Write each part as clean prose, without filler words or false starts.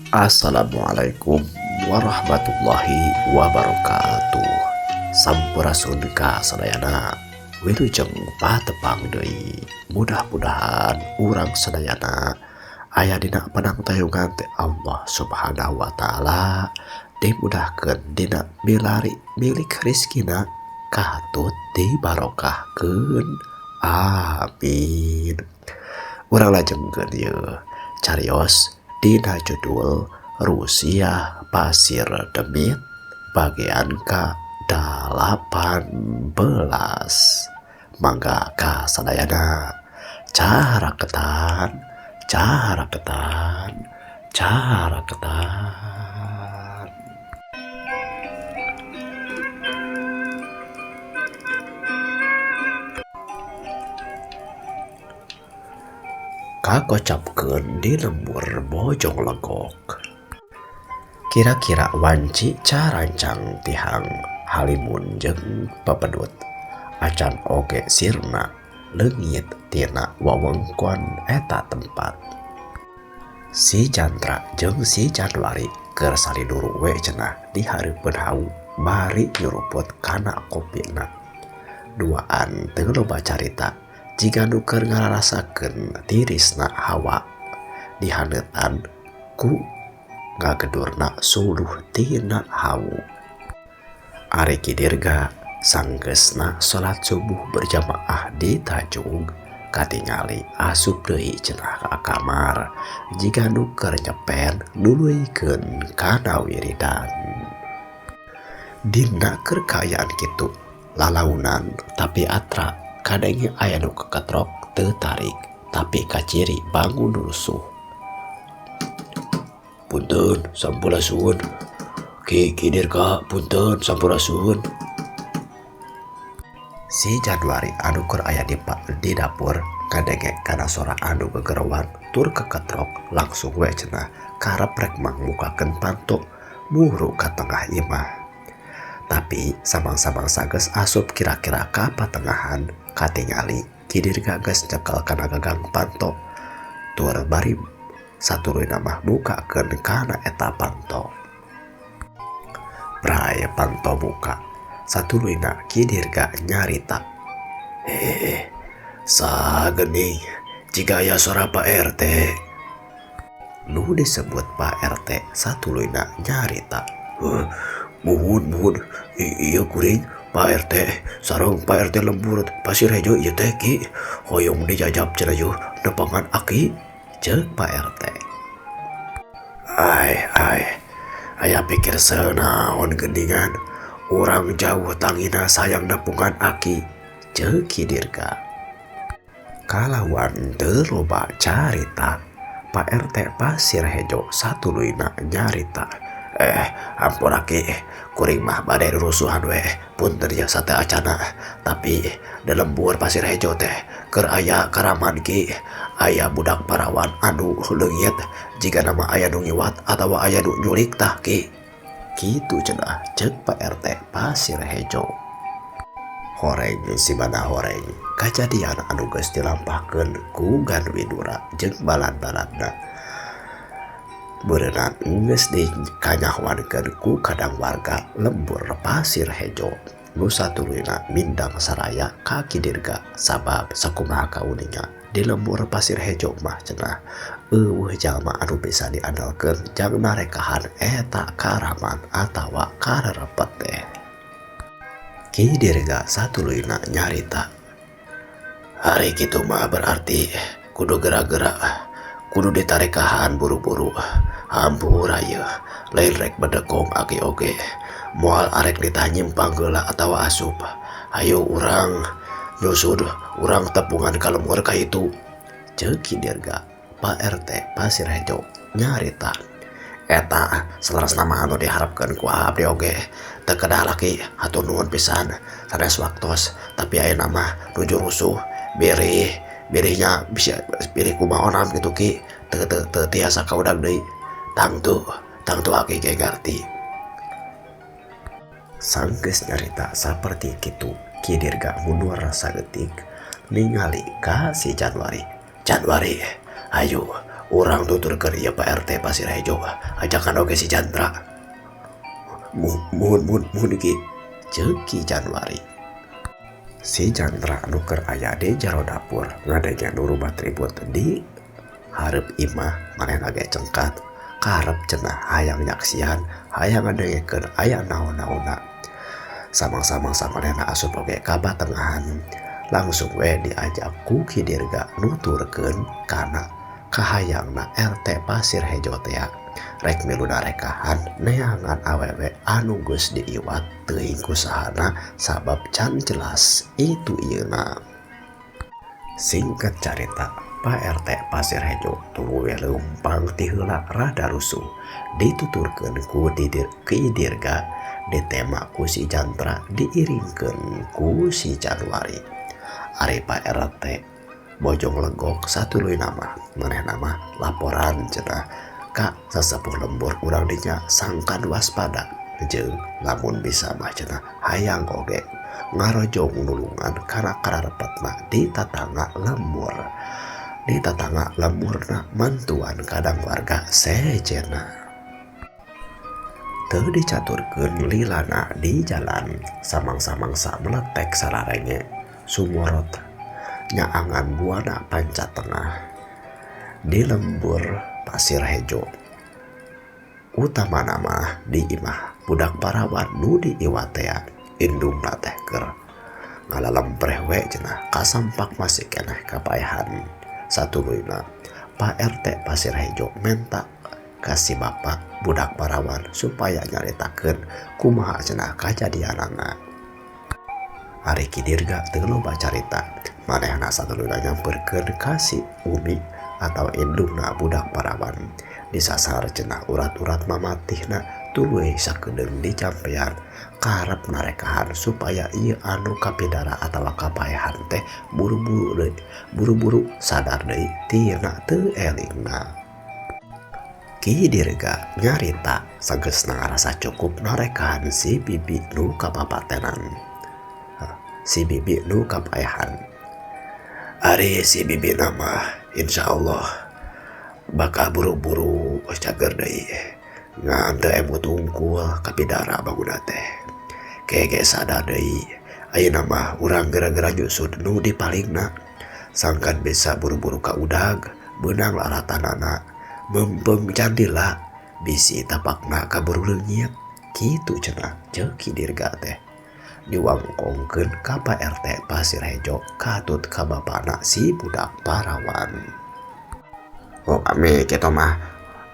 Assalamualaikum warahmatullahi wabarakatuh. Sampurasun ka sadayana. Wilujeng patepang deui. Mudah-mudahan urang sadayana aya dina panangtayungan ti Allah Subhanahu wa taala, dimudahkeun dina milari milik rizkina, katut dibarokahkeun. Amin. Urang lajengkeun ieu carios dina judul Rusiah Pasir Demit bagian ka 18. Mangga ka sadayana caraketan caraketan caraketan. Kakocapkeun di lembur Bojong Legok. Kira-kira wanci carancang tihang halimun jeung pepedut. Acan oge sirna leungit tina wewengkon eta tempat. Si Jantra jeung si Januari keur saliduru we cenah di hareupeun hau bari nyuruput kana kopina. Duaan teu loba carita jiga nu keur ngararasakeun tirisna hawa dihaneutan ku ngagedurna suluh tina hawu. Ari Ki Dirga sanggeusna salat subuh berjamaah di tajug katingali asup deui cenah ka kamar jiga nu keur nyepen nuluykeun kana wiridan. Dina keur kaayaan kitu lalaunan tapi atra kadenge aya nu keketrok teu tarik tapi kaciri bangun rusuh. Punten sampurasun. Ki Ki Dirga punten sampurasun. Si Januari anu keur aya di dapur kadenge kana sora anu gegerowan tur keketrok langsung we cenah karep rek mangmukakeun panto muru ka tengah imah. Tapi samang-samang sageus asup kira-kira ka patengahan katingali Ki Dirga geus nyekel kana gagang panto tur bari satuluyna mah mukakeun kana eta panto. Pray panto buka satuluyna Ki Dirga nyarita. Sagening jiga aya sora Pak RT. Nu disebut Pak RT satuluyna nyarita. Muhun muhun ieu kuring Pak RT sareng Pak RT lembur Pasir Hejo ieu teh Ki hoyong dijajab cenah yuh nepangan aki ceuk Pak RT. Ai ai aya pikir seunaon geuningan urang jauh tangina sayang nepungan aki ceuk Ki Dirga. Kalawan teu loba carita Pak RT Pasir Hejo satuluyna nyarita. Ampun aki kuring mah bade rusuhan we punten ya sate acana tapi di lembur Pasir Hejo teh keur aya karaman ki aya budak parawan anu leungit jiga nama aya nu ngiwat atawa aya nu nyulik tah ki kitu cenah ceuk Pak RT Pasir Hejo. Horeng si mana horeng kajadian anu geus dilampahkeun ku Ganwidura jeung balad-baladna berenang geus dikanyahoankeun ku kadang warga lembur Pasir Hejo nu satuluyna mindang saraya ka Ki Dirga sabab sakumaha kauninga di lembur Pasir Hejo mah cenah eueuh jalma anu bisa diandalkeun jang narekahan eta karaman atawa karerepet teh. Ki Dirga satuluyna nyarita. Hari kitu mah berarti kudu gerak-gerak kudu ditarekahan buru-buru. Hampura ieu lain rek bedekong aki oge moal arek ditah nyimpang heula atawa asup. Hayu urang nyusud urang tepungan ka lembur ka itu ceuk Ki Dirga. Pak RT Pasir Hejo nyarita. Eta saleresna mah anu diharapkeun ku abdi oge teu kedah laki hatur nuhun pisan sanes waktos tapi ayeuna mah nuju rusuh birih birihnya bisa birih kumaha onam kitu ki teu teu teu tiasa kaudag deui tangtu tangtu aki ge ngarti. Sanggeus nyarita saperti kitu Ki Dirga mundur saeutik ningali ka si Januari. Januari hayu Urang tuturkeun ieu Pak RT Pasir Hejo ajakan oge si Chandra. Muhun muhun muhun Ki, ceuk Ki Januari. Si Chandra nu keur aya di jero dapur ngadenge nu rubat ribut di hareup imah manehna ge cengkat karep cenah hayang nyaksian hayang ngadengekeun aya naon-naonna. Samang-samang samanehna asup oge ka batengahan langsung we diajak ku Ki Dirga nuturkeun kana kahayangna RT Pasir Hejo tea rek milu narekahan neangan awewe anu geus diiwat teuing ku sahana sabab can jelas itu ieuna. Singkat carita, Pak RT Pasir Hejo tuluy leumpang ti heula rada rusuh dituturkeun ku Ki Dirga ditema ku si Jantra diiringkeun ku si Januari. Ari Pak RT Bojong Legok satuluyna mah manehna mah laporan cenah ka sasepuh lembur urang dinya sangkan waspada jeung lamun bisa mah cenah hayang oge ngarojong nulungan kana kararepetna di tatangga lembur di tatangga lemburna mantuan kadang warga sejenna. Teu dicaturkeun lilana di jalan samang-samangsa meletek sararenge sumorot nyaangan buana panca tengah di lembur Pasir Hejo utamana mah di imah budak parawan nu diiwat tea indungna teh keur ngalalempreh we cenah kasampak masih keneh kapaehan. Satuluyna Pak RT Pasir Hejo menta ka si bapak budak parawan supaya nyaritakeun kumaha cenah kajadianana. Ari Ki Dirga teu loba carita manehna satuluyna nyamperkeun ka si umi atau indungna budak parawan disasar cenah urat-urat mamatihna tuluy sakedeung dicampean karep narekahan supaya ieu anu kapidara atawa kapaehan teh buru-buru deui buru-buru sadar deui tina teu elingna. Ki Dirga nyarita sageusna ngarasa cukup narekahan si bibi nu kapapatenan si bibi nu kapaehan. Ari si bibi nama insyaallah bakal buru-buru cager deui ngan teu emut tungkul kapidara bangunna teh kege sadar deui ayeuna mah urang gara-gara nyusud nu dipalingna sangkan bisa buru-buru ka udag beunang laratanana mempeng candila bisi tapakna kaburu leungit kitu cenah ceuk Ki Dirga teh diwangkongkeun ka Pak RT Pasir Hejo katut ka bapana si budak parawan. Oh kami kitu mah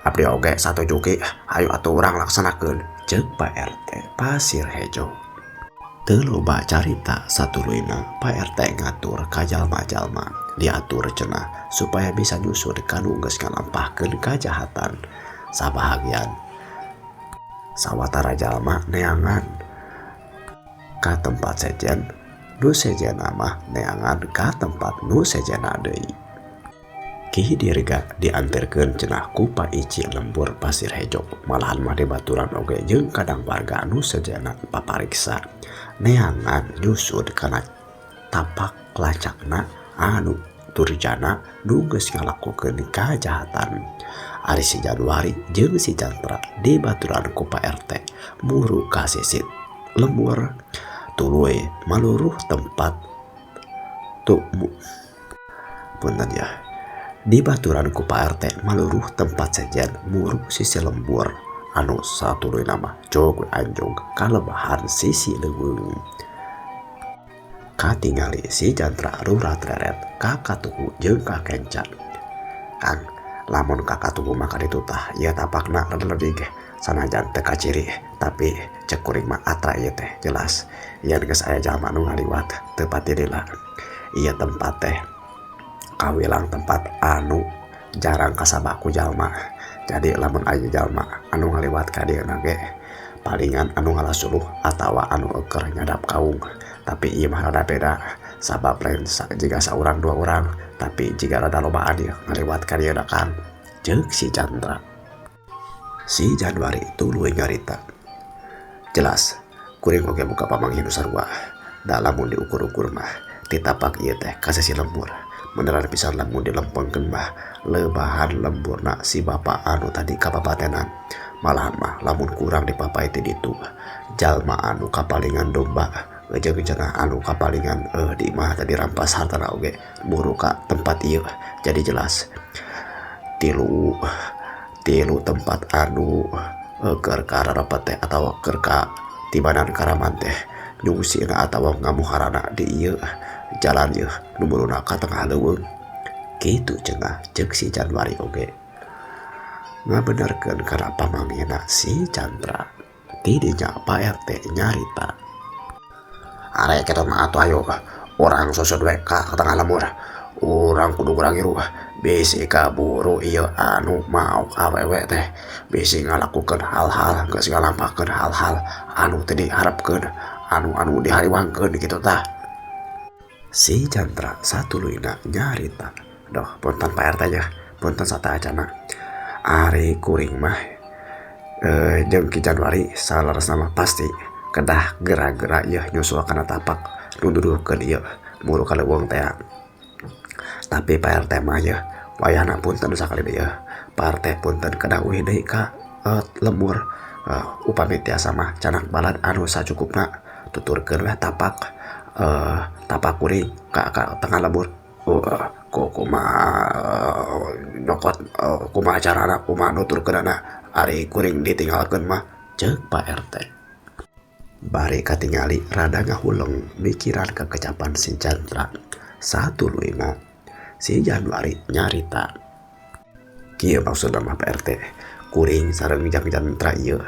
abdi oge satuju Ki, hayu atuh urang laksanakeun ceuk Pak RT Pasir Hejo. Teu loba carita satuluyna Pak RT ngatur ka jalma-jalma diatur cenah supaya bisa nyusud ka nu geus ngalampahkeun kajahatan. Sabahagian sawatara jalma neangan ka tempat sejen nu sejenna mah neangan ka tempat nu sejenna deui. Ki Dirga dianterkeun cenah ku Pak Ici lembur Pasir Hejo malahan mah dibaturan oge jeung kadang warga nu sejenna papariksa neangan nyusud kana tapak lacakna anu turjana nu geus ngalakukeun kajahatan. Ari si Januari jeung si Jantra dibaturan ku Pak RT muru ka sisi lembur tuluy maluruh tempat tu punten ya dibaturan ku Pak RT maluruh tempat sejen muru sisi lembur anu satuluyna mah jog anjog kalebahan sisi leuweung. Katingali si Jantra rurat reret ka katuhu jeung ka kencan. Kang lamun ka katuhu mah kaditu tah ieu tapakna rada leutik sanajan teu kaciri tapi cek kuring mah atra ieu teh jelas yen geus aya jalma nu ngaliwat teu patilila. Ieu tempat teh kawilang tempat anu jarang kasaba ku jalma jadi lamun aya jalma anu ngaliwat ka dieu ge palingan anu ngalasuluh atawa anu eueuh nyadap kaung tapi ieu mah rada beda sabab lain jiga saurang dua orang tapi jiga rada lobaan ieu ngaliwat ka dieu Kang ceuk si Chandra. Si Januari tuluy nyarita jelas kuring oge muka pamanggih nu sarua da lamun diukur-ukur mah ti tapak ieu teh ka sisi lembur Beneran pisan lamun dilempengkeun mah lebahan lemburna si bapa anu tadi kapapatenan. Malahan mah lamun kurang dipapai ti ditu jalma anu kapalingan domba jeung cenah anu kapalingan di imah tadi rampas hartana oge muru ka tempat ieu. Jadi jelas tilu tilu tempat anu keur kararepet teh atawa keur ka tibanan karaman teh nyungsina atawa ngamuharana di ieu jalan ieu nu muruna ka tengah leuweung kitu cenah ceuk si Januari oge ngabenerkeun kana pamanggihna si Chandra. Ti dinya Pak RT nyarita, "Arek kitu mah atuh ayo urang susut we ka tengah lembur. Urang kudu kurang ngiru bisi kaburu ieu anu maok awewe teh bisi ngalakukeun hal-hal geus ngalampahkeun hal-hal anu teu diharepkeun anu anu dihariwangkeun kitu tah." Si Chandra satuluyna nyarita, "Doh, punten Pak RT nya, punten sataacana. Ari kuring mah jeung Ki Januari saleresna mah pasti kedah gera-gera ieu nyusul kana tapak nu nuduhkeun ieu muru ka leuweung teh. Tapi Pak RT mah yeuh wayahna punten sakali deui yeuh. Pak RT punten kedah uih deui ka lembur. Upami tiasa mah canak balad anu sacukupna tuturkeun we tapak tapak kuring ka tengah lembur." Kumaha nyokot, kumaha carana, kumaha nuturkeunana ari kuring ditinggalkeun mah," ceuk Pak RT. Bari katingali rada ngahuleng mikiran kekecapan si Chandra. Satuluyna si Januari nyarita, "Kieu maksudna mah Pak RT, kuring sareng Jang Chandra ieu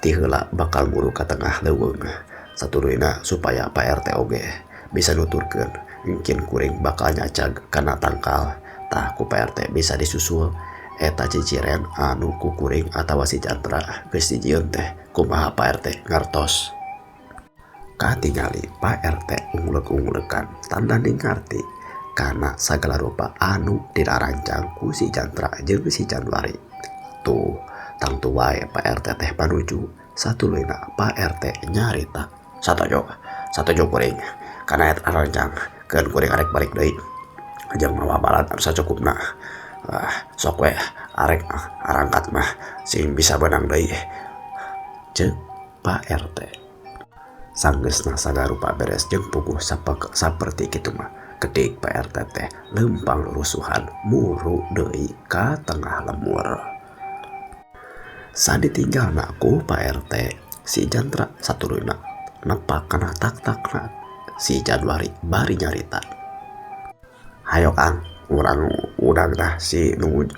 ti heula bakal muru ka tengah leuweung. Satuluyna supaya Pak RT oge bisa nuturkeun engkin kuring bakal nyacag kana tangkal, tah ku Pak RT bisa disusul eta ciciren anu ku kuring atawa si Chandra geus dijieun teh. Kumaha Pak RT ngartos?" Katingali Pak RT ungleg-unglegan tanda ngarti kana sagala rupa anu dirancang ku si Chandra jeung si Januari. Tuh tangtu wae Pak RT teh panuju. Satuluyna Pak RT nyarita, "Satojo, satojo kuring kana eta rancang keun kuring arek balik deui jeung mawa balad anu sacukupna. Sok we arek arangkat mah sing bisa beunang deui," ceuk Pak RT. Sanggeusna sagarupa beres jeung puguh saperti kitu mah kedik Pak RT teh leumpang rusuhan muru deui ka tengah lembur. Saditinggalna ku Pak RT, si Chandra satuluyna nepak kana tak-takna si Januari bari nyarita, "Hayo Kang, urang udang tah si nu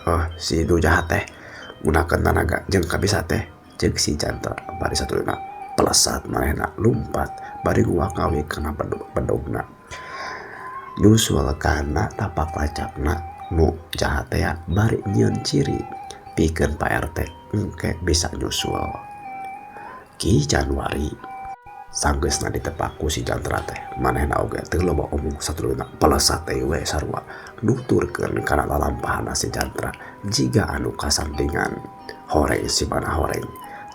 jahat teh gunakeun tanaga jeung kabisa teh," ceuk si Chandra bari satuluyna pelesat manehna lumpat bari nguak-ngawik kana bedogna nyusul kana tapak lacakna nu jahat teh bari nyieun ciri pikeun Pak RT engke bisa nyusul. Ki Januari sanggeusna ditepak ku si Chandra teh manehna oge teu loba omong, satuluyna pelesat deui we sarua nuturkeun kana lalampahna si Chandra jiga anu kasandingan horeng simana horeng.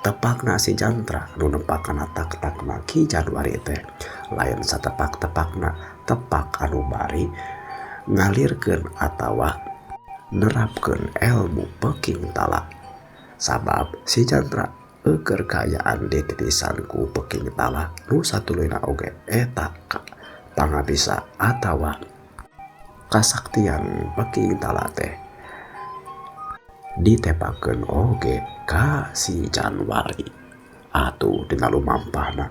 Tepakna si Chandra nu nepak kana tak-takna Ki Januari teh lain satepak-tepakna, tepak anu bari ngalirkeun atawa nerapkeun elmu peking tala, sabab si Chandra eueuh kaayaan dititisan ku peking tala nu satuluyna oge eta pangabisa atawa kasaktian peking tala teh ditepakeun oge ka si Januari. Atuh dina lumampahna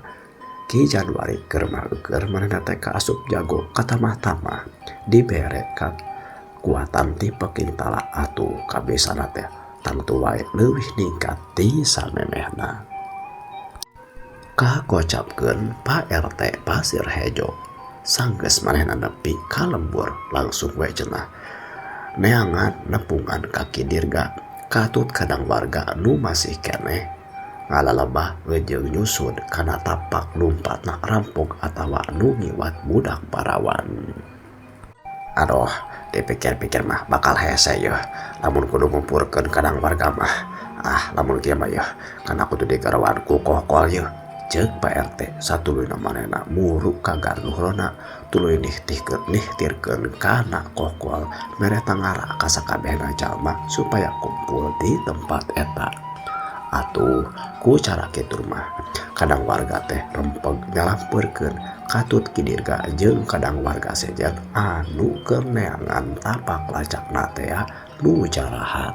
Ki Januari keur mah eueuh manehna teh kaasup jago katamah-tamah dibere kakuatan ti peking tala, atuh kabisana teh tangtu wae leuwih ningkat ti samemehna. Kakocapkeun Pak RT Pasir Hejo. Sanggeus manehna nepi ka lembur langsung we cenah neangan nepungan kaki dirga katut kadang warga nu masih keneh ngalalebah jeung nyusun kana tapak lumpatna rampok atawa nu ngiwat budak parawan. "Aduh, dipikir-pikir mah bakal hese yeuh lamun kudu ngumpulkeun kadang warga mah. Ah, lamun kieu mah yeuh kana kudu digaroan ku kokol yeuh," Ceuk Pak RT satuluyna manehna muru ka gaduh rona tuluy nihtirkeun kana kokol mere tangara ka sakabehna jalma supaya kumpul di tempat eta. Atuh ku cara kitu mah kadang warga teh rempeg nyalampeurkeun katut Ki Dirga jeung kadang warga sejen anu keur neangan tapak lacakna tea nu jarahat.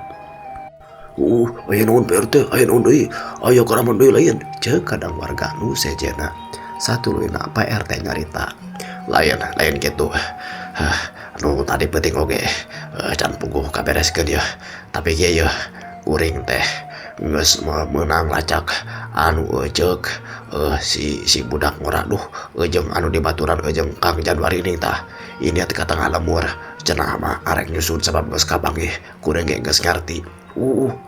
Aya naon Pak RT, aya naon deui, aya karaman deui lain, ceuk kadang warga nu sejenna. Satuluyna Pak RT nyarita, lain lain kitu. Hah, nu tadi peuting oge can puguh kabereskeun yeuh, tapi kieu yeuh kuring teh geus meunang lacak anu ceuk si si budak ngora duh jeung anu dibaturan jeung Kang Januari ning tah ini teh ka tengah lembur cenah mah arek nyusun sabab geus kapanggih kuring ge geus ngarti.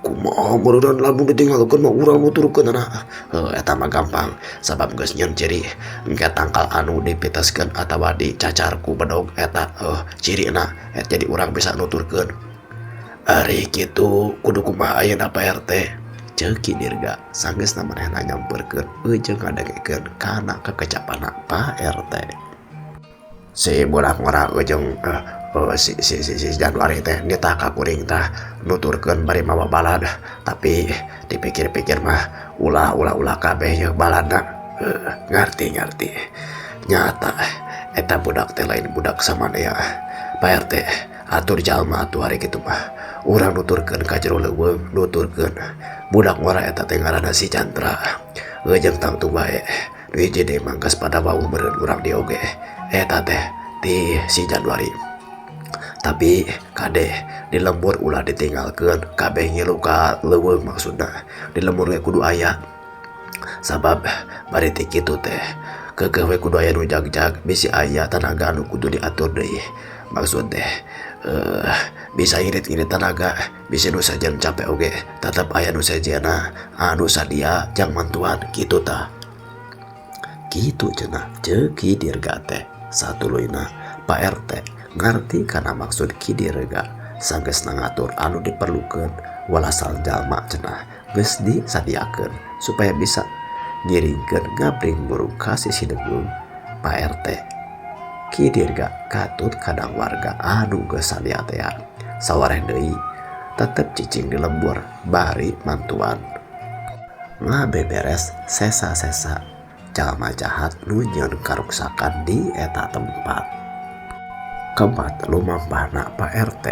Kumaha meureunnan lamun ditinggalkeun mah urang nuturkeunana. Heuh eta mah gampang sabab geus nyieun ciri engke tangkal anu dipiteskeun atawa dicacar ku bedog eta cirina jadi urang bisa nuturkeun. Ari kitu kudu kumaha ayeuna Pak RT? Ceuk Ki Dirga sanggeusna manehna nyamperkeun jeung ngadengekeun kana kekecapanna Pak RT. Si budak ngora jeung si si si, si Januari teh nitah ka kuring tah nuturkeun bari mawa balad, tapi dipikir-pikir mah ulah ulah ulah kabeh yeuh baladna. Ngarti ngarti. Nyata eta budak teh lain budak samanea. Pak RT atur jalma atuh hari kitu mah. Urang nuturkeun ka jero leuweung nuturkeun budak ngora eta teh ngaranna si Chandra. Jeung tangtu bae nu hiji deui mah geus pada wawuh meureun urang dieu oge eta teh ti si Januari. Tapi kade di lembur ulah ditinggalkeun kabeh ngilu ka leuweung maksudna di lembur ge kudu aya sabab bari ti kitu teh keukeuh we kudu aya nu jag-jag bisi aya tanaga anu kudu diatur deui maksud teh bisa ngirit-ngirit tanaga bisi nu sejen capek oge tetep aya nu sejenna anu sadia jang mantuan kitu tah. Kitu cenah ceuk Ki Dirga teh satuluyna Pak RT ngarti kana maksud Ki Dirga sanggeusna ngatur anu diperlukeun walasal jalma cenah geus disadiakeun supaya bisa ngiringkeun ngabring muru ka sisi leuweung Pak RT. Ki Dirga katut kadang warga anu geus sadia tea sawareh deui tetep cicing di lembur bari mantuan ngabeberes sesa-sesa jalma jahat nu nyieun karuksakan di eta tempat. Kemat lumampahna Pak RT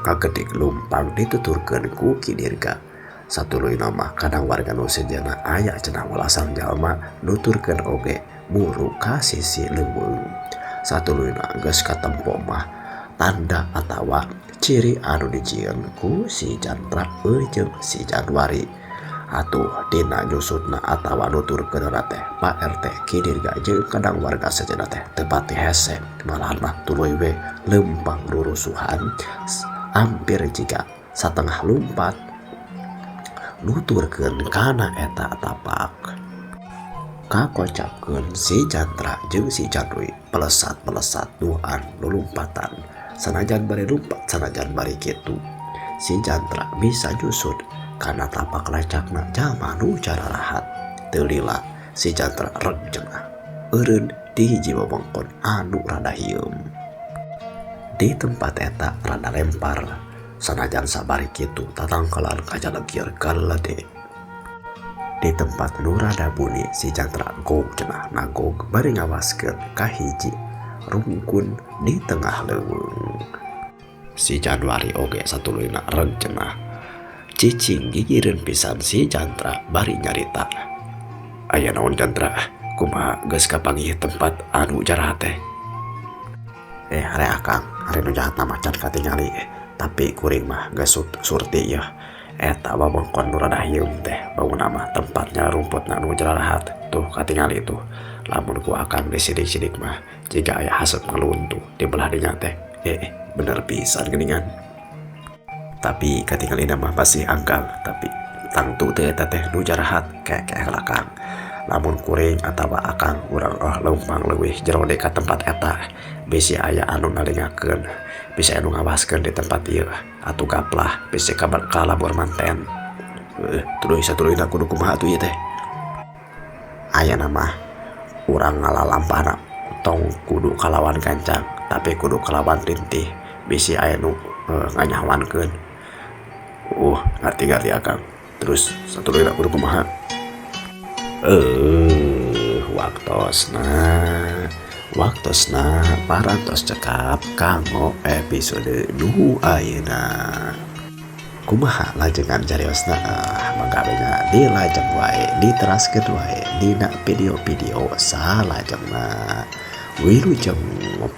kagedik lumpang dituturkeun ku Ki Dirga. Satuluyna mah kadang warga nu sejenna aya cenah walasan jalma nuturkeun oge muru ka sisi leuweung. Satuluyna geus katempo mah tanda atawa ciri anu dijieun ku si Chandra jeung si Januari. Atuh dina nyusutna atawa nuturkeunana teh Pak RT Ki Dirga jeung kadang warga sejenna teh teu pati hese malahan mah tuluy we leumpang rurusuhan hampir jiga satengah lumpat nuturkeun kana eta tapak. Kakocapkeun si Chandra jeung si Janui pelesat-pelesat duaan lulumpatan sanajan bari lumpat sanajan bari kitu si Chandra bisa nyusut kana tapak lacakna jalma nu cararahat. Teu lila si Chandra reg cenah eureun di hiji wewengkon anu rada hieum. Di tempat eta rada lempar sanajan sabari kitu tatangkelan kajalengkir kalede. Di tempat nu rada buni si Chandra gog cenah nagog bari ngawaskeun ka hiji rungkun di tengah leuweung. Si Januari oge satuluyna reg cenah cicing gigireun pisan si Chandra bari nyarita. Aya naon Chandra kumaha geus kapanggih tempat anu jarahat teh? Are akang, are nu jahat mah can katingali, tapi kuring mah geus surti yeuh. Eta wewengkon nu rada hieum teh bauna mah tempatnya rumputna nu jarahat tuh katingali tuh. Lamun ku akang disidik-sidik mah jiga aya haseup ngaluntuh di belah dinya teh. Bener pisan geuningan. Tapi katingalina mah masih anggang, tapi tangtu teh eta teh nu jarahat kekeh lah kang. Lamun kuring atawa akang urang leumpang leuwih jero deui ka tempat eta bisi aya anu nalingakeun, bisi anu ngawaskeun di tempat ieu atuh gaplah bisi kalabur manten. Tuluy satuluyna kudu kumaha atuh ieu teh. Ayeuna mah urang ngalalampahna tong kudu kalawan gancang tapi kudu kalawan rintih bisi aya nu nganyahoankeun. Ngarti-ngarti akang. Terus satuluyna kudu kumaha? Waktosna parantos cekap kanggo episode nu ayeuna. Kumaha lajengan cariosna? Mangga bega dilajeng wae, diteraskeun wae dina video-video salajengna. Wilujeng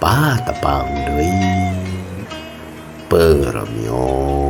patepang deui. Permios.